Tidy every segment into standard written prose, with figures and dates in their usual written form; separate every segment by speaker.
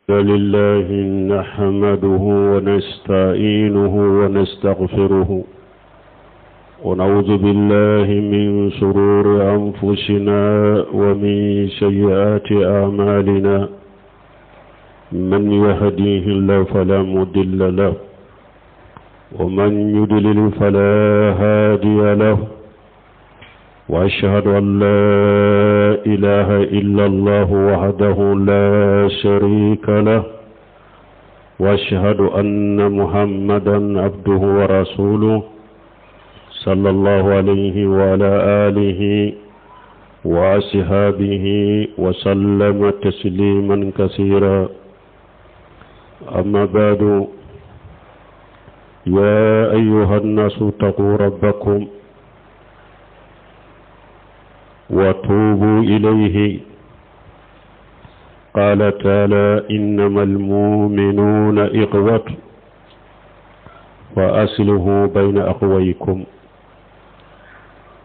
Speaker 1: لله نحمده ونستعينه ونستغفره ونعوذ بالله من شرور أنفسنا ومن سيئات أعمالنا من يهديه الله فلا مضل له ومن يضلل فلا هادي له واشهد ان لا اله الا الله وحده لا شريك له واشهد ان محمدا عبده ورسوله صلى الله عليه وعلى اله واصحابه وسلم تسليما كثيرا اما بعد يا ايها الناس اتقوا ربكم وتوبوا إليه قال تعالى إنما المؤمنون إخوة وأصله بين أخويكم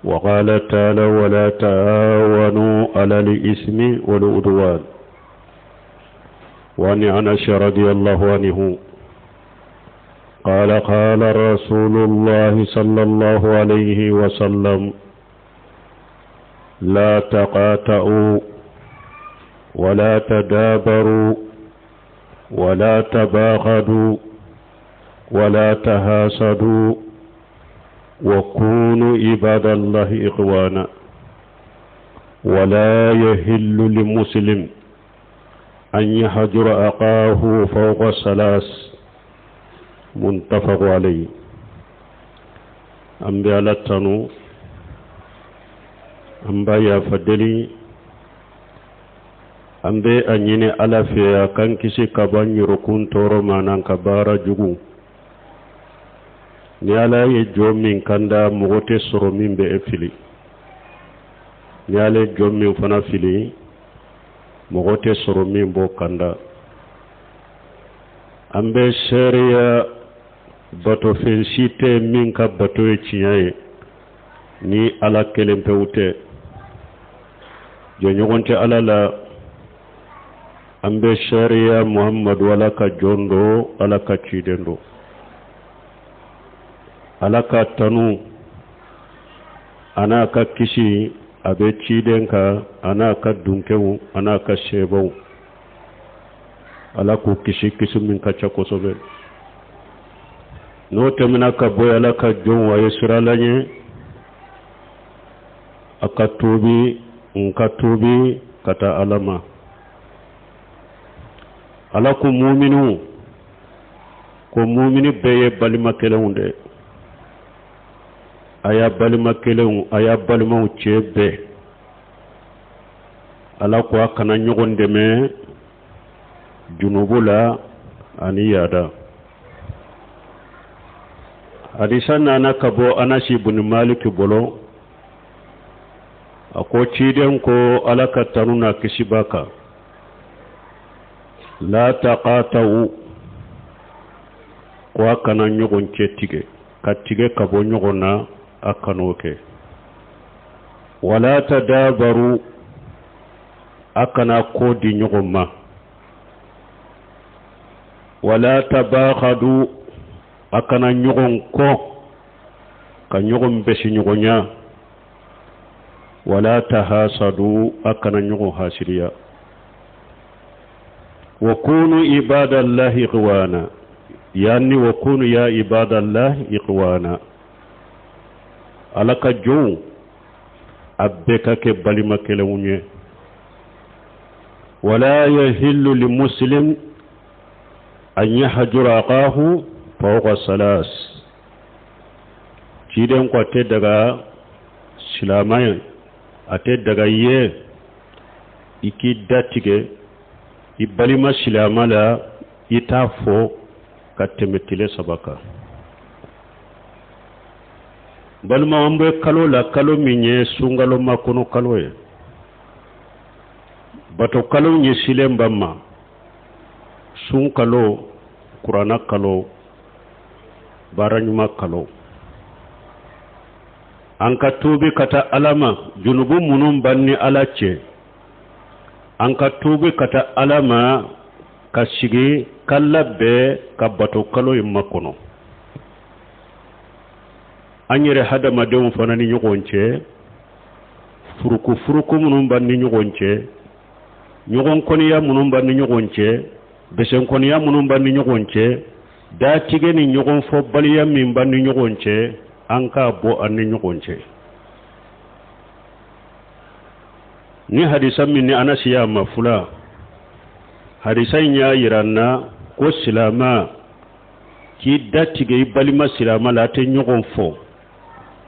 Speaker 1: وقال تعالى ولا تعاونوا على الإثم والعدوان وعن أنس رضي الله عنه قال قال رسول الله صلى الله عليه وسلم لا تقاطعوا ولا تدابروا ولا تباغضوا ولا تهاسدوا وكونوا عباد الله إخوانا ولا يهل لمسلم أن يهجر أخاه فوق ثلاث متفق عليه an bɛ ala tanu an b'a yafa deli an bɛ a ɲini ala fɛ a k'an kisi ka bɔ an yɔrɔkun tɔɔrɔ ma n'an ka baara jugu ni ala ye jɔn min kanda mɔgɔ tɛ sɔrɔ min bɛ e fili ni ala ye jɔn min fana fili mɔgɔ tɛ sɔrɔ min b'o kanda an bɛ seereya batofɛn si tɛ min ka bato ye tiɲɛ ye ni ala kelen pewu tɛ jɔnɲɔgɔn tɛ ala la an bɛ seereya muhamadu ala ka jɔn don ala ka ciden don ala ka tanu a n'a ka kisi a bɛ ciden kan a n'a ka dunkew a n'a ka sebaw ala k'u kisi kisi min ka ca kosɛbɛ n'o tɛmɛna ka bɔ ala ka jɔnw a ye siran ala ɲɛ a ka tuubi n ka tuubi ka taa ala ma ala ko muminiw ko mumini bɛɛ ye balima kelenw de a y'a balima kelenw a y'a balimaw cɛ bɛɛ ala ko a kana ɲɔgɔn dɛmɛ junubu la ani yaada hadisa nana ka bɔ anasi buni maliki bolo a ko ciden ko ala ka tanu n'a kisi b'a kan la taqata'u ko a kana ɲɔgɔn cɛ tigɛ ka tigɛ ka bɔ ɲɔgɔn na a kan'o kɛ wala tadabaru a kana ko di ɲɔgɔn ma wala tabaghadu a kana ɲɔgɔn kɔn ka ɲɔgɔn bɛsi ɲɔgɔnya wala tahasadu a kana ɲɔgɔn hasiriya wa kunu ibadallahi ikhwana yani wa kunu ya ibadallahi ikhwana ala ka jɔnw a bɛɛ ka kɛ balima kelenw ye wala yahillu li muslim an yahjura akahu fawqa salas ciden ko a tɛ daga silama ye a tɛ daga i ye i k'i da tigɛ i balima silama la i t'a fɔ ka tɛmɛ tile saba kan balima an bɛ kalo la kalo min ye sunkalo makɔnɔ kalo ye bato kalo ɲɛsilen b'an ma sun kalo kuranna kalo baara ɲuman kalo an ka tuubi ka taa ala ma junubu minnu b'an ni ala cɛ an ka tuubi ka taa ala ma Ka sigi ka labɛn ka bato kalo in makɔnɔ. An yɛrɛ hadamadenw fana ni ɲɔgɔn cɛ, furukufuruku minnu b'an ni ɲɔgɔn cɛ, ɲɔgɔn kɔniya minnu b'an ni ɲɔgɔn cɛ, besɛnkɔniya minnu b'an ni ɲɔgɔn cɛ, datigɛ ni ɲɔgɔn fɔbaliya min b'an ni ɲɔgɔn cɛ, an k'a bɔ an ni ɲɔgɔn cɛ. Ni hadisa min ni Anasi y'a mafula, hadisa in y'a yira an na ko silama k'i datigɛ i balima silama la, a tɛ ɲɔgɔn fɔ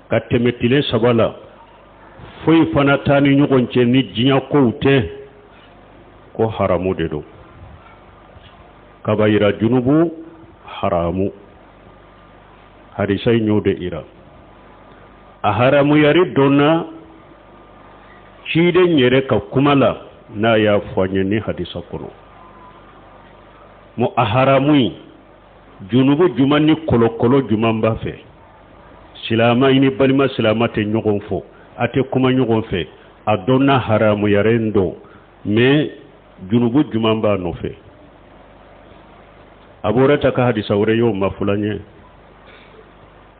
Speaker 1: ka tɛmɛ tile 3 la, foyi fana t'a ni ɲɔgɔn cɛ ni diɲɛ kow tɛ, ko haramu de don. Kabayira junubu haramu, hadisa in y'o de yira. A haramuyari donna ciden yɛrɛ ka kuma la n'a y'a fɔ an ye ni hadisa kɔnɔ. Mo a haramu in junubu juman ni kolokolo juman b'a fɛ. Silama i ni balima silama tɛ ɲɔgɔn fɔ, a tɛ kuma ɲɔgɔn fɛ, a dɔnna haramuyaren don, mais junubu juman b'a nɔfɛ. Abu Hurairata ka hadisa wɛrɛ y'o mafula ye.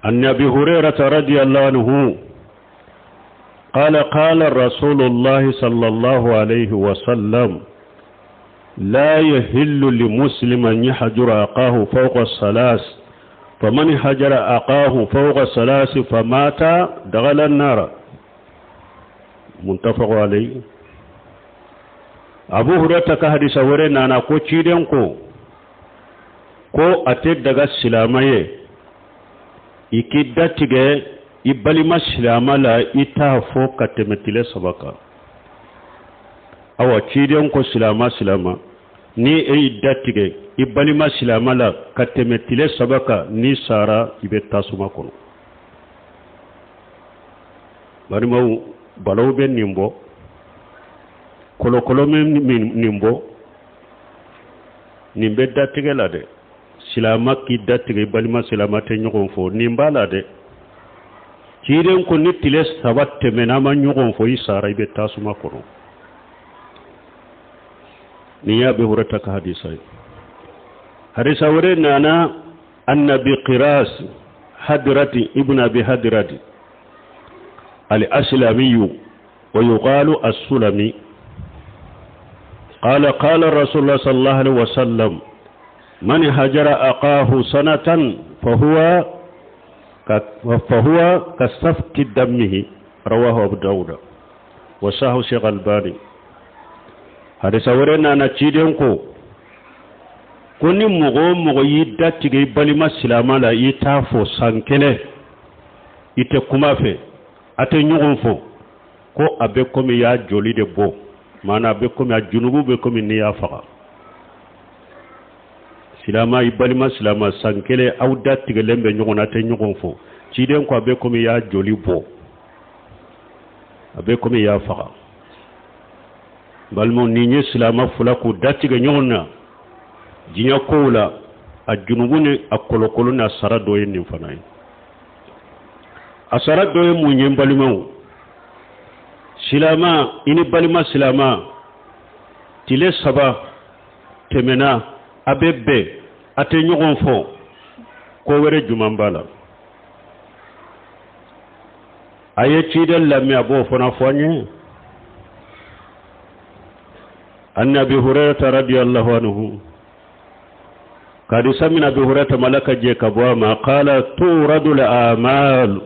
Speaker 1: An Abi Hurairata radiyallahu anhu قال قال رسول الله صلى الله عليه وسلم لا يهل لمسلم أن يحجر أقاه فوق الثلاث، فمن حجر أقاه فوق الثلاث فمات دخل النار. متفق عليه. Abu Hurairata ka hadisa wɛrɛ nana ko ciden ko a tɛ daga silama ye i k'i datigɛ i balima silama la, i t'a fɔ ka tɛmɛ tile 3 kan. Awa, ciden ko silama silama, ni e y'i datigɛ i balima silama la ka tɛmɛ tile 3 kan, n'i sara, i bɛ tasuma kɔnɔ. Balimaw, balaw bɛ nin bɔ, kolokolo bɛ nin bɔ, nin bɛ datigɛ la dɛ. Silama k'i datigɛ i balima silama tɛ ɲɔgɔn fɔ, nin b'a la dɛ. Ciden ko ni tile 3 tɛmɛna, a ma ɲɔgɔn fɔ, i sara, i bɛ tasuma kɔnɔ. Nin y'a Abi Hurairata ka hadisa ye. Hadisa wɛrɛ nana annabi Qiras Hadrati ibn Abi Hadrati al-Aslamiyu wa yuqalu as-Sulami قال قال رسول الله صلى الله عليه وسلم من هجر أقاه سنة فهو كسفك دمه. رواه أبو داود وصححه شيخ الألباني. Hadisa wɛrɛ nana, ciden ko ni mɔgɔ o mɔgɔ y'i datigɛ i balima silama la, i t'a fɔ san kelen, i tɛ kuma fɛ, a tɛ ɲɔgɔn fɔ, ko a bɛ komi i y'a joli de bɔ, maana a bɛ komi a junubu bɛ komi n'i y'a faga. Silama, i balima silama, san kelen aw da tigɛlen bɛ ɲɔgɔn na, a tɛ ɲɔgɔn fɔ, ciden ko a bɛ komi i y'a joli bɔ, a bɛ komi i y'a faga. Balimaw, nin ye silama fila k'u datigɛ ɲɔgɔn na diɲɛ kow la, a junubu ni a kolokolo n'a sara dɔ ye nin fana ye. A sara dɔ ye mun ye? N balimaw, silama, i ni balima silama tile 3 tɛmɛna, a bɛ bɛn, a tɛ ɲɔgɔn fɔ, ko wɛrɛ juman b'a la? A ye ciden lamɛn, a b'o fana fɔ an ye. An Abi Hurairata radiyallahu anhu hadisa min Abi Hurairata malaka je ka bɔ a ma qala turadu al-a'mal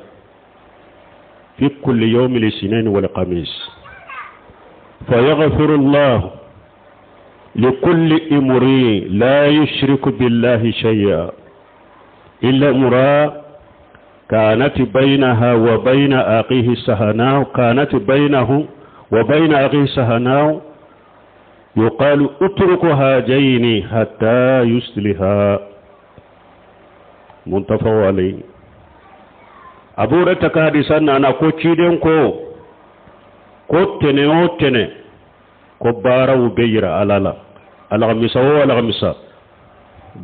Speaker 1: fi kulli yawmi al-ithnain wal khamis fayaghfiru Allah لكل امرئ لا يشرك بالله شيئا إلا امرأة كانت بينها وبين أخيه سهناء، كانت بينه وبين أخيه سهناء، يقال اترك هاجين حتى يصلحا. متفق عليه. Abu Hurairata ka hadisa nana ko ciden ko tene o tene, ko baaraw bɛ yira Ala la. Alhamisa o alhamisa,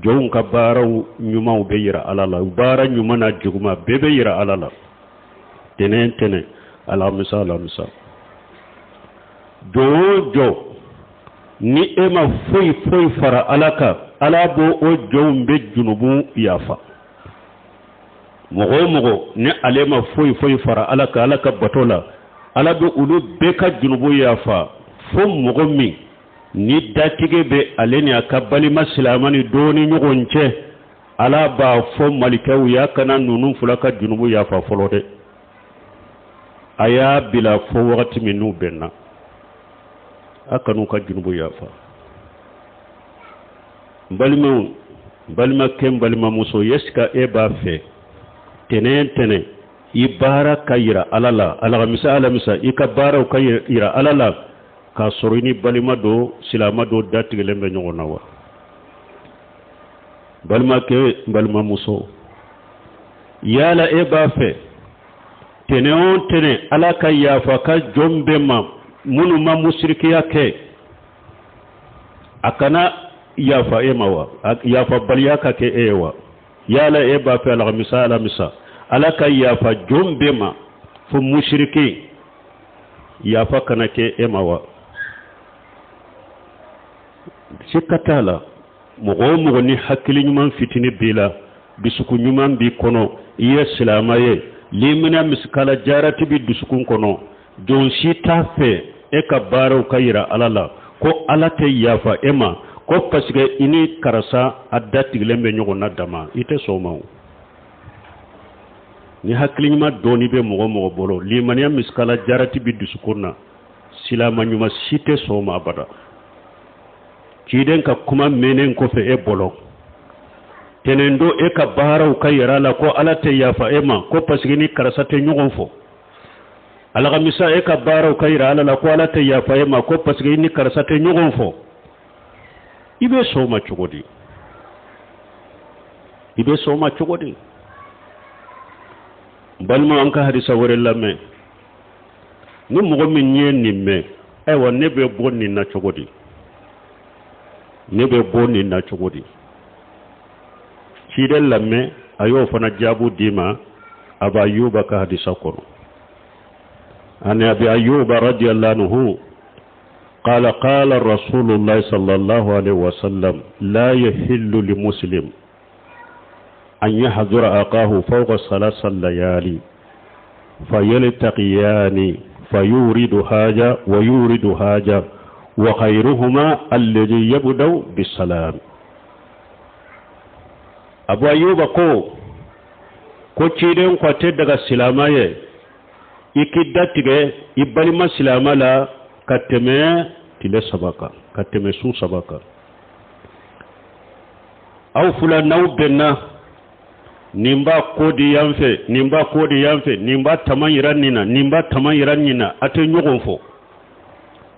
Speaker 1: jɔnw ka baaraw ɲumanw bɛ yira Ala la, baara ɲuman na juguman bɛɛ bɛ yira Ala la, tɛnɛ tɛnɛ, alhamisa alhamisa. Jɔn o jɔn Ni e ma foyi foyi fara Ala kan, Ala b'o o jɔnw bɛɛ junubu yafa. Mɔgɔ o mɔgɔ ni ale ma foyi foyi fara Ala kan Ala ka bato la, Ala bɛ olu bɛɛ ka junubu yafa fo mɔgɔ min ni datigɛ bɛ ale ni a ka balima silamɛ ni dɔ ni ɲɔgɔn cɛ, Ala b'a fɔ malikɛw ye a kana ninnu fila ka junubu yafa fɔlɔ dɛ. A y'a bila fo wagati min n'u bɛnna, a kan'u ka junubu yafa. N balimaw, n balimakɛ, n balimamuso, est-ce que e b'a fɛ tɛnɛn tɛnɛn i baara ka yira Ala la, alamisa alamisa i ka baaraw ka yira Ala la k'a sɔrɔ i ni balima dɔ silama dɔ datigɛlen bɛ ɲɔgɔn na wa? Balimakɛ, n balimamuso, yala e b'a fɛ tɛnɛn o tɛnɛn Ala ka yafa ka jɔn bɛɛ ma minnu ma musirikiya kɛ, a kana yafa e ma wa? Yafabaliya ka kɛ e ye wa? Yala e b'a fɛ alamisa alamisa Ala ka yafa jɔn bɛɛ ma fo musiriki, yafa kana kɛ e ma wa? Sika t'a la, mɔgɔ o mɔgɔ ni hakili ɲuman fitini b'i la, dusukun ɲuman b'i kɔnɔ, i ye silama ye, limaniya misikala jarati b'i dusukun kɔnɔ, jɔn si t'a fɛ e ka baaraw ka yira Ala la ko Ala tɛ yafa e ma ko parce que i ni karisa a datigɛlen bɛ ɲɔgɔn na dama, i tɛ sɔn o ma o. Ni hakili ɲuman dɔɔni bɛ mɔgɔ mɔgɔ bolo, limaniya misikala jarati b'i dusukun na, silama ɲuman si tɛ sɔn o ma abada. Ciden ka kuma mɛnnen kɔfɛ e bolo, tɛnɛn don e ka baaraw ka yira a la ko Ala tɛ yafa e ma ko parce que ni karisa tɛ ɲɔgɔn fɔ. Alakamisa e ka baaraw ka yira Ala la ko Ala tɛ yafa e ma ko parce que i ni karisa tɛ ɲɔgɔn fɔ. I bɛ sɔn o ma cogo di? I bɛ sɔn o ma cogo di? N balima, an ka hadisa wɛrɛ lamɛn. Ni mɔgɔ min ye nin mɛn, ayiwa, ne bɛ bɔ nin na cogo di? Ne bɛ bɔ nin na cogo di? Ciden lamɛn, a y'o fana jaabu d'i ma Abu Ayuba ka hadisa kɔnɔ. Ani Abi Ayuba radiyallahu anhu قال قال رسول الله صلى الله عليه وسلم لا يحل لمسلم أن يحضر أخاه فوق ثلاث الليالي فيلتقيان فيورد حاجة ويورد حاجة وخيرهما الذي يبدأ بالسلام. Abu Ayuba ko ciden ko a tɛ daga silama ye i k'i datigɛ i balima silama la ka tɛmɛ tile 3 kan, ka tɛmɛ su 3 kan. Aw fila n'aw bɛnna, nin b'a ko di yan fɛ, nin b'a ko di yan fɛ, nin b'a tama yira nin na, nin b'a tama yira nin na, a tɛ ɲɔgɔn fɔ,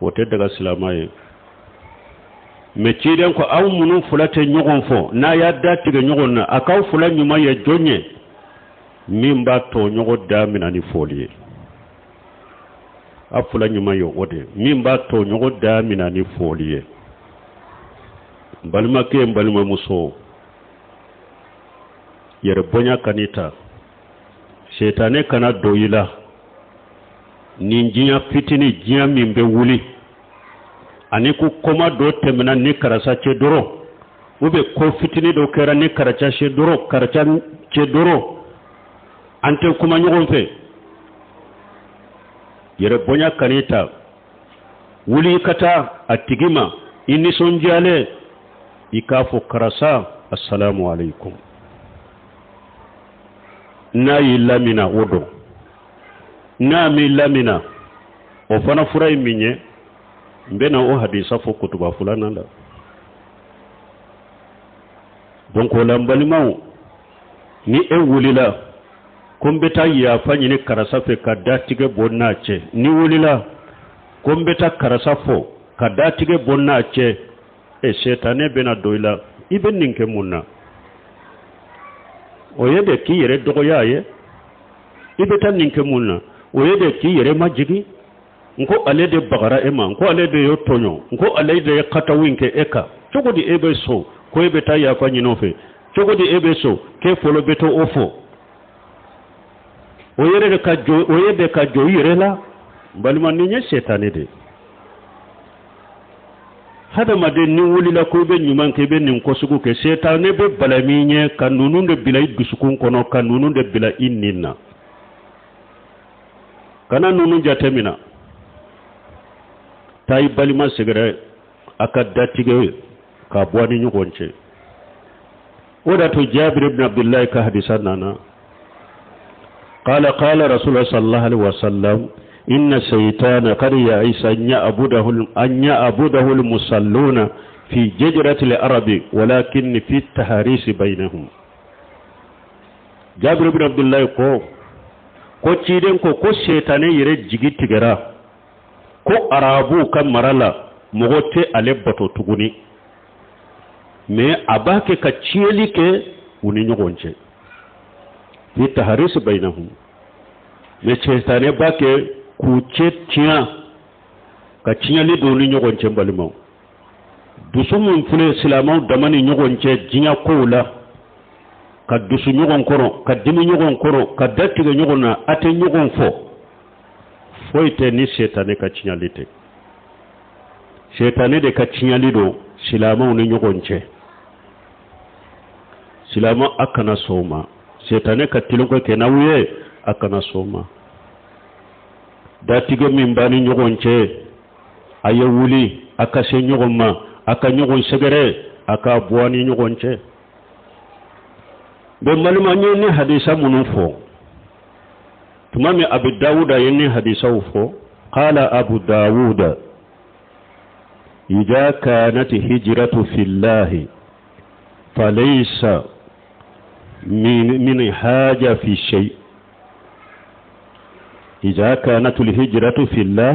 Speaker 1: o tɛ daga silama ye. Mɛ ciden ko aw minnu fila tɛ ɲɔgɔn fɔ, n'a y'a da tigɛ ɲɔgɔn na, a k'aw fila ɲuman ye jɔn ye? Min b'a tɔɲɔgɔn da minɛ ni foli ye. A fila ɲuman ye o de ye, min b'a tɔɲɔgɔn da minɛ ni foli ye. N balimakɛ, n balimamuso, yɛrɛ bonya kan'i ta, setanɛ kana don i la nin diɲɛ fitini, diɲɛ min bɛ wuli ani ko koma dɔ tɛmɛna ni karisa cɛ dɔrɔn, ou bien ko fitini dɔ kɛra ni karisa cɛ dɔrɔn, karisa cɛ dɔrɔn, an tɛ kuma ɲɔgɔn fɛ. Yɛrɛ bonya kan'i ta, wuli i ka taa a tigi ma i nisɔndiyalen, i k'a fɔ karisa assalamu alaikum. N'a y'i lamina o don, n'a m'i lamina o fana fura ye min ye, n bɛna o hadisa fɔ kutuba filanan la. Donc o la, n balimaw, ni e wulila ko n bɛ taa yafa ɲini karisa fɛ ka datigɛ bɔ n'a cɛ, ni wulila ko n bɛ taa karisa fɔ ka datigɛ bɔ n'a cɛ, e setanɛ bɛna don i la, i bɛ nin kɛ mun na? O ye de k'i yɛrɛ dɔgɔya ye. I bɛ taa nin kɛ mun na? O ye de k'i yɛrɛ majigin. N ko ale de bagara e ma, n ko ale de y'o tɔɲɔ, n ko ale de ye katawu in kɛ e kan. Cogo di e bɛ sɔn ko e bɛ taa yafa ɲini o fɛ? Cogo di e bɛ sɔn k'e fɔlɔ bɛ to o fɔ? O yɛrɛ de ka jɔ, o ye de ka jɔ i yɛrɛ la. N balima, nin ye setanɛ de ye. Hadamaden, ni wulila ko i bɛ ɲuman kɛ, i bɛ nin ko sugu kɛ, setanɛ bɛ balami ɲɛ ka ninnu de bila i dusukun kɔnɔ, ka ninnu de bila i nin na. Kana ninnu jateminɛ. Taa i balima sɛgɛrɛ, a ka datigɛ ka bɔ a ni ɲɔgɔn cɛ. O de to Jabir ibn Abdullahi ka hadisa nana: قال قال رسول الله صلى الله عليه وسلم: إن الشيطان قد يئس أن يعبده المصلون في جزيرة العرب، ولكن في التحريش بينهم. Jabir ibn Abdullahi ko ciden ko setane yɛrɛ jigi tigɛra ko arabu ka mara la, mɔgɔ tɛ ale bato tuguni, mais a b'a kɛ ka tiɲɛli kɛ u ni ɲɔgɔn cɛ, fi taharis bainahum. Mais setane b'a kɛ k'u cɛ tiɲɛ, ka tiɲɛli don u ni ɲɔgɔn cɛ. Balimaw, dusu min filɛ silamɛw dama ni ɲɔgɔn cɛ diɲɛ kow la, ka dusu ɲɔgɔn kɔrɔ, ka dimi ɲɔgɔn kɔrɔ, ka datigɛ ɲɔgɔn na, a tɛ ɲɔgɔn fɔ, foyi tɛ ni setane ka tiɲɛli tɛ. Setane de ka tiɲɛli don silamɛw ni ɲɔgɔn cɛ. Silamɛ, a kana sɔn o ma. Setane ka tilenko kɛ n'aw ye, a kana sɔn o ma. Datigɛ min b'a ni ɲɔgɔn cɛ, a ye wuli, a ka se ɲɔgɔn ma, a ka ɲɔgɔn sɛgɛrɛ, a ka bɔ a ni ɲɔgɔn cɛ. Bon, balima, n ye ni hadisa minnu fɔ tuma min, Abu Dawuda ye ni hadisaw fɔ. قال أبو داود: إذا كانت هجرة في الله فليس من حاجة في شيء. إذا كانت الهجرة في الله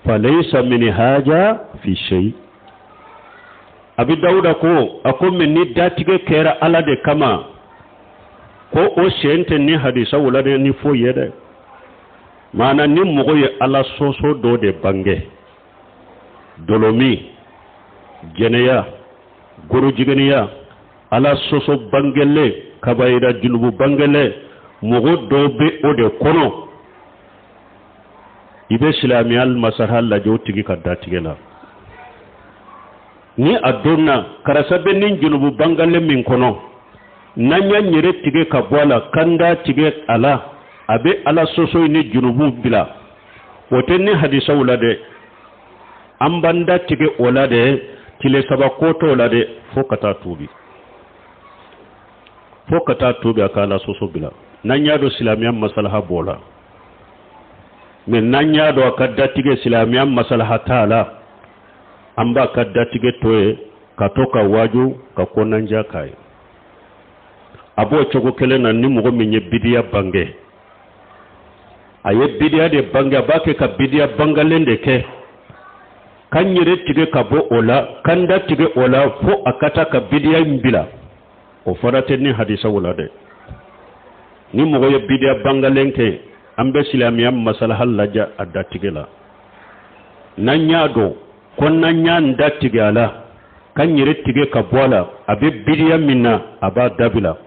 Speaker 1: فليس من حاجة في شيء. Abi Dawuda ko a ko min ni datigɛ kɛra Ala de kama, ko o sen tɛ ni hadisa wula dɛ, ni foyi ye dɛ. Maana ni mɔgɔ ye Ala sɔsɔ dɔ de bange, dɔlɔmin, jɛnɛya, gorojigɛniya, Ala sɔsɔ bangelen, kabayira junubu bangelen, mɔgɔ dɔw bɛ o de kɔnɔ, i bɛ silamɛya masaha lajɛ o tigi ka datigɛ la. Ni a donna karisa bɛ ni junubu bangalen min kɔnɔ, n'an y'an yɛrɛ tigɛ ka bɔ a la, kan da tigɛ a la, a bɛ Ala sɔsɔ ni junubu bila, o tɛ ni hadisaw la dɛ. An b'an da tigɛ o la dɛ, tile 3 ko t'o la dɛ, fo ka taa tuubi, fo ka taa tuubi, a ka Ala sɔsɔ bila. N'an y'a dɔn silamɛya masalaha b'o la. Mais n'an y'a dɔn a ka datigɛ silamɛya masalaha t'a la, an b'a ka datigɛ to ye, ka to ka waaju, ka kɔnɔnja k'a ye. A b'o cogo kelen na, ni mɔgɔ min ye bidiya bange, a ye bidiya de bange, a b'a kɛ ka bidiya bangalen de kɛ, k'an yɛrɛ tigɛ ka bɔ o la, k'an da tigɛ o la, fo a ka taa ka bidiya in bila, o fana tɛ ni hadisaw la dɛ. Ni mɔgɔ ye bidiya bangalen kɛ, an bɛ silamɛya masalaha lajɛ a datigɛ la. N'an y'a dɔn ko n'an y'an da tigɛ a la, k'an yɛrɛ tigɛ ka bɔ a la, a bɛ bidiya min na, a b'a dabila,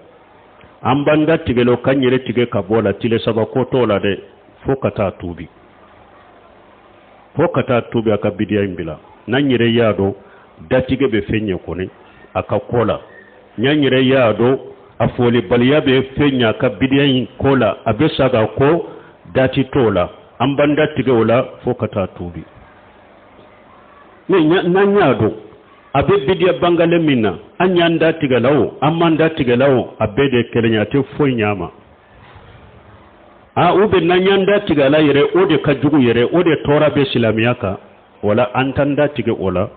Speaker 1: an b'an da tigɛ la, k'an yɛrɛ tigɛ ka bɔ a la, tile 3 ko t'o la dɛ, fo ka taa tuubi, fo ka taa tuubi, a ka bidiya in bila. N'an yɛrɛ y'a dɔn datigɛ bɛ fɛn ɲɛ kɔni a ka ko la, n'an yɛrɛ y'a dɔn a folibaliya bɛ fɛn ɲɛ a ka bidiya in ko la, a bɛ sa ka ko dati t'o la, an b'an da tigɛ o la fo ka taa tuubi. Mais n'an y'a dɔn a bɛ bidiya bangalen min na, an y'an da tigɛ la o, an m'an da tigɛ la o, a bɛɛ de kelen ye, a tɛ foyi ɲɛ a ma. A u bɛ n'an y'an da tigɛ a la yɛrɛ, o de ka jugu yɛrɛ, o de tɔɔrɔ bɛ silamɛya kan. Wala an t'an da tigɛ o la,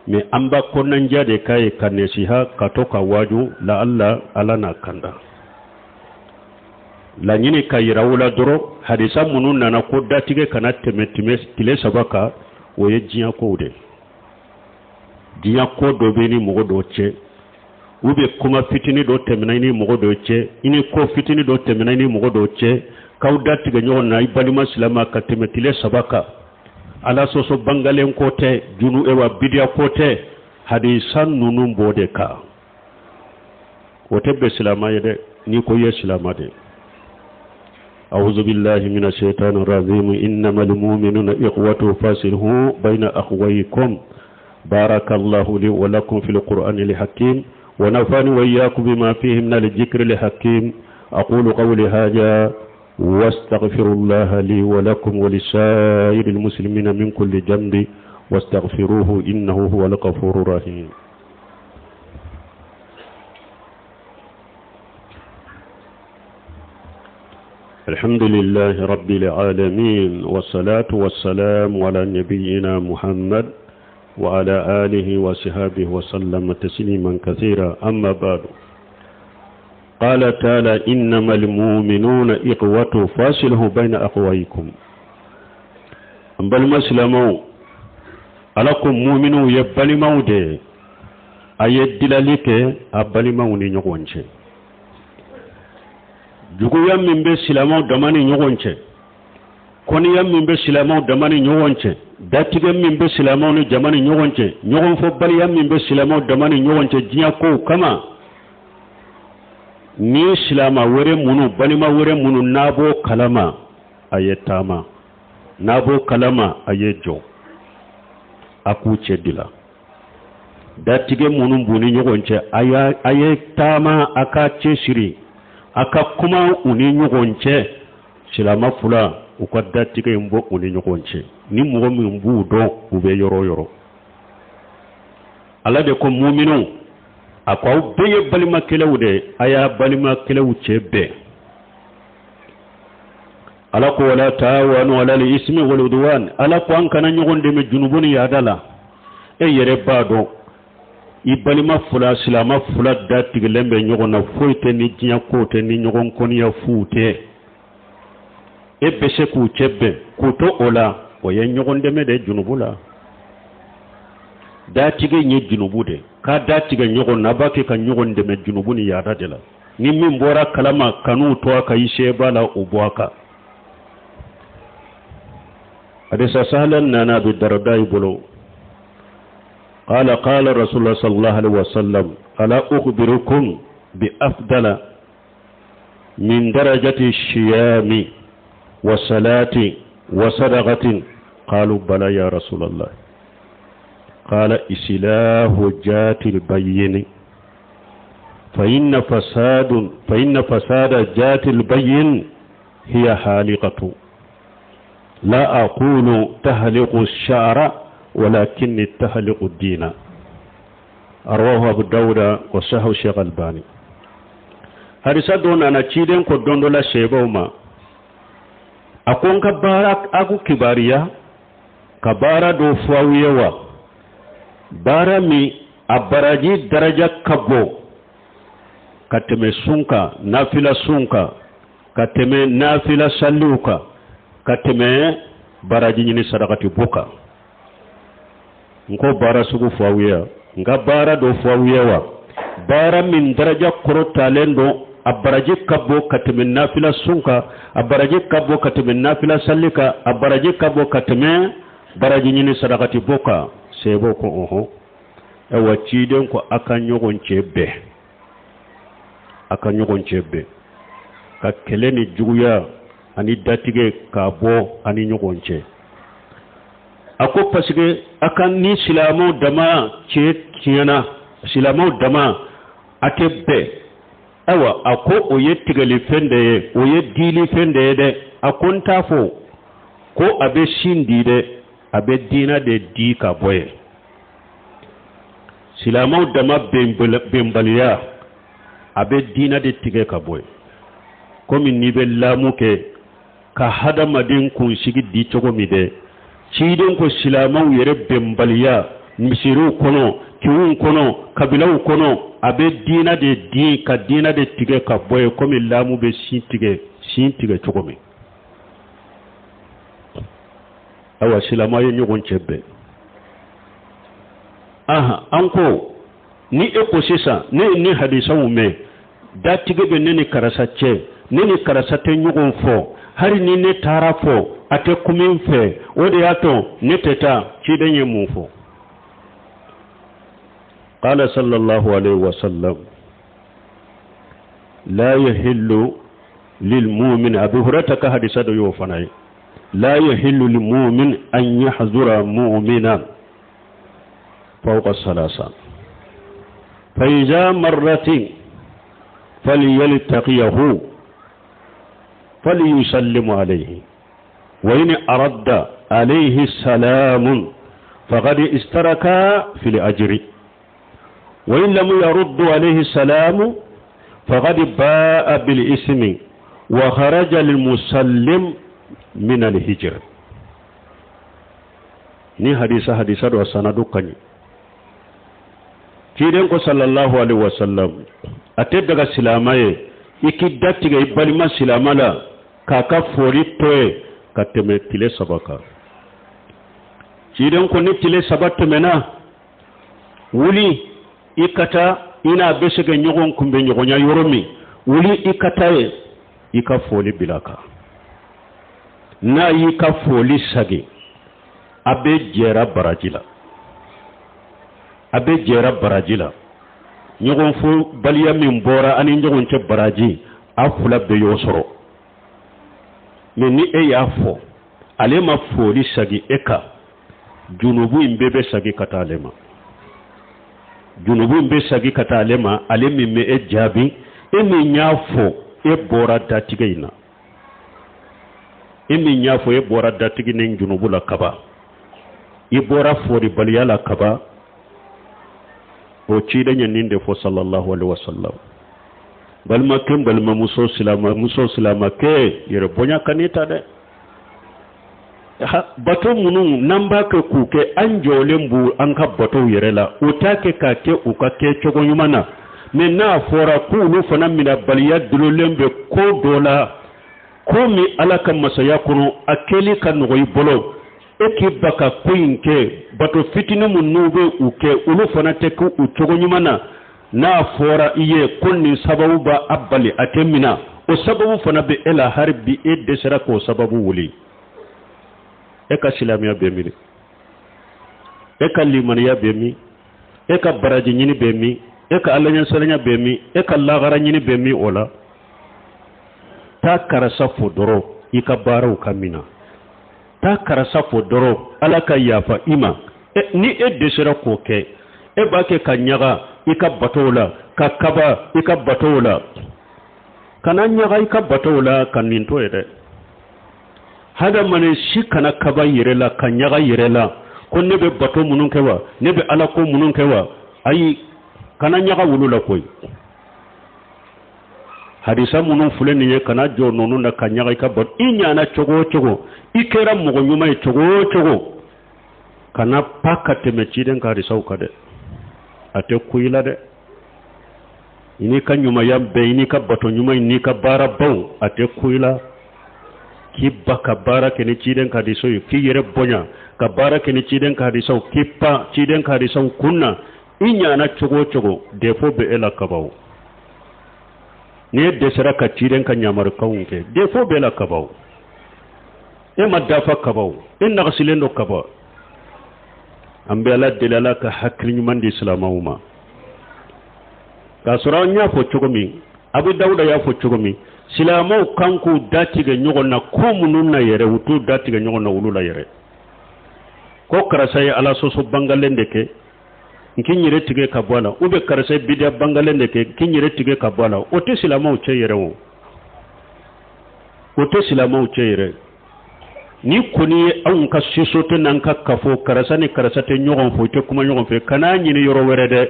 Speaker 1: mais an b'a kɔnɔnja de k'a ye, ka nasiha, ka to ka waaju la, alla Ala n'a kanda laɲini ka yira u la dɔrɔn. Hadisa minnu nana ko datigɛ kana tɛmɛ tile 3 kan, o ye diɲɛ kow de. Diɲɛ ko dɔ bɛ ni mɔgɔ dɔ cɛ, u bɛ kuma fitinin dɔ tɛmɛna i ni mɔgɔ dɔ cɛ, i ni ko fitinin dɔ tɛmɛna i ni mɔgɔ dɔ cɛ, k'aw da tigɛ ɲɔgɔn na, i balima silama, ka tɛmɛ tile 3 kan, Ala sɔsɔ bangalen ko tɛ, junu ewa bidiya ko tɛ, hadisa ninnu b'o de kan. O tɛ bɛn silama ye dɛ, n'i ko i ye silama de. أعوذ بالله من الشيطان الرجيم إنما المؤمنون إخوة فاصلحوا بين أخويكم بارك الله لي ولكم في القرآن الحكيم ونفعني وإياكم بما فيه من الذكر الحكيم أقول قولي هذا واستغفر الله لي ولكم ولسائر المسلمين من كل ذنب واستغفروه إنه هو الغفور الرحيم الحمد لله رب العالمين والصلاة والسلام على نبينا محمد وعلى آله وصحبه وسلم تسليما كثيرا أما بعد قال تعالى إنما المؤمنون إخوة فاصله بين أخويكم an balima silamɛw ala ko muminuw ye balimaw de ye a ye dilali kɛ a balimaw ni ɲɔgɔn cɛ juguya min bɛ silamɛw dama ni ɲɔgɔn cɛ kɔniya min bɛ silamɛw dama ni ɲɔgɔn cɛ datigɛ min bɛ silamɛw ni jama ni ɲɔgɔn cɛ ɲɔgɔnfɔbaliya min bɛ silamɛw dama ni ɲɔgɔn cɛ diɲɛ kow kama ni silama wɛrɛ minnu balima wɛrɛ minnu n'a b'o kalama a ye taama n'a b'o kalama a ye jɔ a k'u cɛ dila datigɛ minnu b'u ni ɲɔgɔn cɛ a ye taama a ka cɛsiri a ka kuma u ni ɲɔgɔn cɛ silama fila u ka datigɛ in bɔ u ni ɲɔgɔn cɛ ni mɔgɔ min b'u dɔn u bɛ yɔrɔ o yɔrɔ ala de ko muminw a ko aw bɛɛ ye balimakɛlɛw de ye a y'a balimakɛlɛw cɛ bɛn ala ko wala taawanu alal ismi wal udwan ala ko an kana ɲɔgɔn dɛmɛ junubu ni yaada la e yɛrɛ b'a dɔn i balima fila silama fila datigɛlen bɛ ɲɔgɔn na foyi tɛ ni diɲɛ ko tɛ ni ɲɔgɔn kɔniya fuw tɛ e bɛ se k'u cɛ bɛn k'u to o la o ye ɲɔgɔn dɛmɛ de junubu la datigɛ ye junubu de k'a datigɛ ɲɔgɔn na a b'a kɛ ka ɲɔgɔn dɛmɛ junubu ni yaada de la ni min bɔra kalama kan'u to a kan i se b'a la o bɔ a kan hadisa sahlan nana abi darda i bolo قال قال رسول الله صلى الله عليه وسلم ألا أخبركم بأفضل من درجة الشيام وصلاة وصدقة قالوا بلى يا رسول الله قال إسلاه جات البين فإن فساد فإن فساد جات البين هي حالقة لا أقول تهلق الشعر ولكن تهلق الدين رواه أبو داود وصححه الشيخ الألباني hadisa dɔ nana ciden ko don dɔ la seebaw ma a ko n ka baara a ko kibaruya ka baara dɔ fɔ aw ye wa baara min a baraji daraja ka bon ka tɛmɛ sun kan nafila sun kan ka tɛmɛ nafila saliw kan ka tɛmɛ baraji ɲini sarakati bɔ kan n ko baara sugu fɔ aw ye n ka baara dɔ fɔ aw ye wa baara min daraja kɔrɔtalen don a baraji ka bon ka tɛmɛ nafila sun kan a baraji ka bon ka tɛmɛ nafila sali kan a baraji ka bon ka tɛmɛ baraji ɲini sarakati bɔ kan seebo ko ɔhɔn ayiwa ciden ko a ka ɲɔgɔn cɛ bɛn a ka ɲɔgɔn cɛ bɛn ka kɛlɛ ni juguya ani datigɛ k'a bɔ a ni ɲɔgɔn cɛ a ko parce que a ka ni silamɛw dama cɛ tiɲɛna silamɛw dama a tɛ bɛn ayiwa a ko o ye tigɛlifɛn de ye o ye dilifɛn de ye dɛ a ko n t'a fɔ ko a bɛ sin di dɛ a bɛ diina de di ka bɔ yen silamɛw dama bɛnbaliya a bɛ diina de tigɛ ka bɔ yen komi n'i bɛ laamu kɛ ka hadamaden kunsigi di cogo min dɛ ciden ko silamɛw yɛrɛ bɛnbaliya misiriw kɔnɔ kinw kɔnɔ kabilaw kɔnɔ a bɛ diina de di ka diina de tigɛ ka bɔ yen komi laamu bɛ sin tigɛ sin tigɛ cogo min ayiwa silamɛ ye ɲɔgɔn cɛ bɛn aha an ko ni e ko sisan ne ye ni hadisaw mɛn datigɛ bɛ ne ni karisa cɛ ne ni karisa tɛ ɲɔgɔn fɔ hali ni ne taara fɔ a tɛ kuma n fɛ o de y'a to ne tɛ taa ciden ye mun fɔ qala sallallahu alaihi wasallam la yahillu lilmumin. Abu Hurairah ka hadisa dɔ y'o fana ye, la yahillu lilmumin an yahzura mu'minan fawqa salasa fa iza marratin falyaltaqiyahu falyusallimu alayhi wa in aradda alayhi salamun faqad istaraka fil ajri wa in lam yaruddu alayhi salamu faqad ba'a bil ismi wa kharaja al musallim min al hijr. Ni hadisa dɔ sanadu ka ɲi. Ciden ko sallallahu alaihi wasallam, a tɛ daga silama ye i k'i datigɛ i balima silama la k'a ka foli to ye ka tɛmɛ tile 3 kan. Ciden ko ni tile 3 tɛmɛna, wuli i ka taa i n'a bɛ se ka ɲɔgɔn kunbɛn ɲɔgɔnya yɔrɔ min, wuli i ka taa yen i ka foli bila kan. N'a y'i ka foli sagi, a bɛ jɛra baraji la, a bɛ jɛra baraji la. Ɲɔgɔn fo baliya min bɔra an ni ɲɔgɔn cɛ baraji, a fila bɛɛ y'o sɔrɔ. Mɛ ni e y'a fɔ ale ma foli sagi e kan, junubu in bɛɛ bɛ sagi ka taa ale ma, junubu in bɛ sagi ka taa ale ma. Ale min bɛ e jaabi, e min y'a fɔ e bɔra datigɛ in na, e min y'a fɔ e bɔra datigɛ ni junubu la kaba, i bɔra folibaliya la kaba. O ciden ye nin de fɔ sallallahu alaihi wasallam. Balimakɛ, balimamuso, silamamuso, silamakɛ, yɛrɛ bonya ka n'i ta dɛ. Bato minnu n'an b'a kɛ k'u kɛ, an jɔlen b'u an ka batow yɛrɛ la, u t'a kɛ k'a kɛ u ka kɛ cogo ɲuman na. Mɛ n'a fɔra k'olu fana minɛbaliya dulolen bɛ ko dɔ la, ko min Ala ka masaya kɔnɔ a kɛli ka nɔgɔ i bolo, e k'i ba ka ko in kɛ. Bato fitinin minnu bɛ u kɛ, olu fana tɛ kɛ u cogo ɲuman na. N'a fɔra i ye ko nin sababu b'a bali a tɛ minɛ, o sababu fana bɛ e la hali bi, e dɛsɛra k'o sababu wuli. E ka silamɛya bɛ min? E ka limaniya bɛ min? E ka baraji ɲini bɛ min? E ka alaɲɛsiranya bɛ min? E ka lahara ɲini bɛ min? O la taa karisa fo dɔrɔn i ka baaraw ka minɛ, taa karisa fo dɔrɔn Ala ka yafa i ma. Ni e dɛsɛra k'o kɛ, e b'a kɛ ka ɲaga i ka batow la, ka kaba i ka batow la. Kana ɲaga i ka batow la ka nin to ye dɛ. Hadamaden si kana kaba yɛrɛ la ka ɲaga yɛrɛ la ko ne bɛ bato minnu kɛ wa, ne bɛ Ala ko minnu kɛ wa. Ayi, kana ɲaga wulu la koyi. Hadisa minnu filɛ nin ye, kana jɔ ninnu na ka ɲaga i ka bato. I ɲana cogo o cogo, i kɛra mɔgɔ ɲuman ye cogo o cogo, kana pa ka tɛmɛ ciden ka hadisaw kan dɛ. A tɛ ku i la dɛ. I n'i ka ɲumanya bɛɛ, i n'i ka bato ɲuman, i n'i ka baarabaw, a tɛ ku i la k'i ba ka baara kɛ ni ciden ka hadisaw ye, k'i yɛrɛ bonya ka baara kɛ ni ciden ka hadisaw, k'i pan ciden ka hadisaw kun na. I ɲana cogo o cogo, defo bɛ e la kabaw. N'i dɛsɛra ka ciden ka ɲamarukanw kɛ, defo b'e la kabaw. E ma dafa kabaw, e nagasilen don kaba. An bɛ Ala deli, Ala ka hakili ɲuman di silamɛw ma. K'a sɔrɔ an y'a fɔ cogo min, Abu Dawuda y'a fɔ cogo min, silamɛw kan k'u datigɛ ɲɔgɔn na ko minnu na yɛrɛ, u t'u datigɛ ɲɔgɔn na olu la yɛrɛ. Ko karisa ye Ala sɔsɔ bangalen de kɛ, n k'i yɛrɛ tigɛ ka bɔ a la, ou bien karisa ye bidiya bangalen de kɛ, n k'i yɛrɛ tigɛ ka bɔ a la. O tɛ silamɛw cɛ yɛrɛ o, o tɛ silamɛw cɛ yɛrɛ. Ni kɔni ye anw ka société n'an ka kafo, karisa ni karisa tɛ ɲɔgɔn fo, i tɛ kuma ɲɔgɔn fɛ, kan'a ɲini yɔrɔ wɛrɛ dɛ.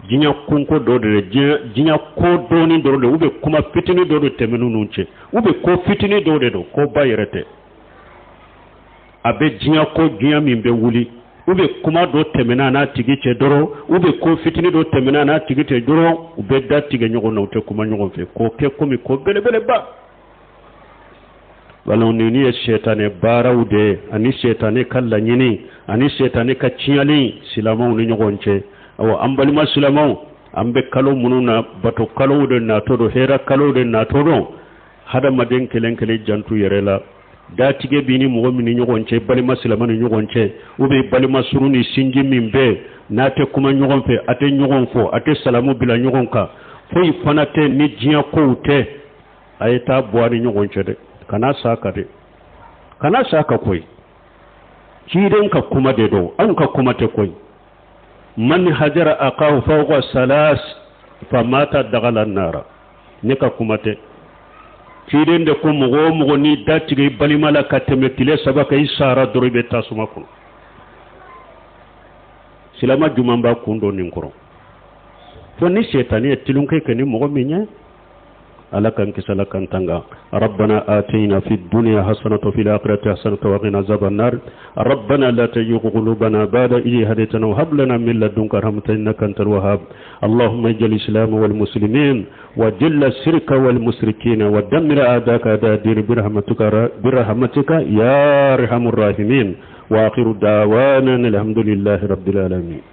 Speaker 1: Diɲɛ kunko dɔ de dɛ, diɲɛ ko dɔɔni dɔrɔn de, ou bien kuma fitinin dɔ de tɛmɛn'u n'u cɛ, ou bien ko fitinin dɔ de don, ko ba yɛrɛ tɛ. A bɛ diɲɛ ko diɲɛ min bɛ wuli, ou bien kuma dɔ tɛmɛna n'a tigi cɛ dɔrɔn, ou bien ko fitinin dɔ tɛmɛna n'a tigi cɛ dɔrɔn, u bɛ da tigɛ ɲɔgɔn na, u tɛ kuma ɲɔgɔn fɛ, k'o kɛ komi ko belebeleba. Wala ninnu ye sɛtanɛ baaraw de ye, ani sɛtanɛ ka laɲini, ani sɛtanɛ ka tiɲɛli silamɛw ni ɲɔgɔn cɛ. Awa, an balima silamɛw, an bɛ kalo minnu na, bato kalow de natɔ don, hɛrɛ kalow de natɔ don. Hadamaden kelen kelen jantu yɛrɛ la. Datigɛ b'i ni mɔgɔ min ni ɲɔgɔn cɛ, balima silamɛ ni ɲɔgɔn cɛ, ou bien balima surun ni sinji min bɛ n'a tɛ kuma ɲɔgɔn fɛ, a tɛ ɲɔgɔn fɔ, a tɛ salamu bila ɲɔgɔn kan, foyi fana tɛ ni diɲɛ kow tɛ. A ye taa bɔ a ni ɲɔgɔn cɛ dɛ, kana s'a kan dɛ, kana s'a kan koyi. Ciden ka kuma de don, anw ka kuma tɛ koyi. Man hajara akahu fawqa salas famata dakhala nara. Ne ka kuma tɛ, ciden de ko mɔgɔ o mɔgɔ n'i da tigɛ i balima la ka tɛmɛ tile saba kan, i sara dɔrɔn, i bɛ tasuma kɔnɔ. Silama juman b'a kun don nin kɔrɔ fo ni setani ye tulonkɛ kɛ ni mɔgɔ min ye. Ala k'an kisi, Ala k'an tanga. ربنا آتينا في الدنيا حسنة وفي الآخرة حسنة وقنا عذاب النار. ربنا لا تزغ قلوبنا بعد إذ هديتنا وهب لنا من لدنك رحمة إنك أنت الوهاب. اللهم اجعل الإسلام والمسلمين وجل الشرك والمشركين ودمر أعداءك أعداء الدين برحمتك برحمتك يا أرحم الراحمين. وآخر دعوانا الحمد لله رب العالمين.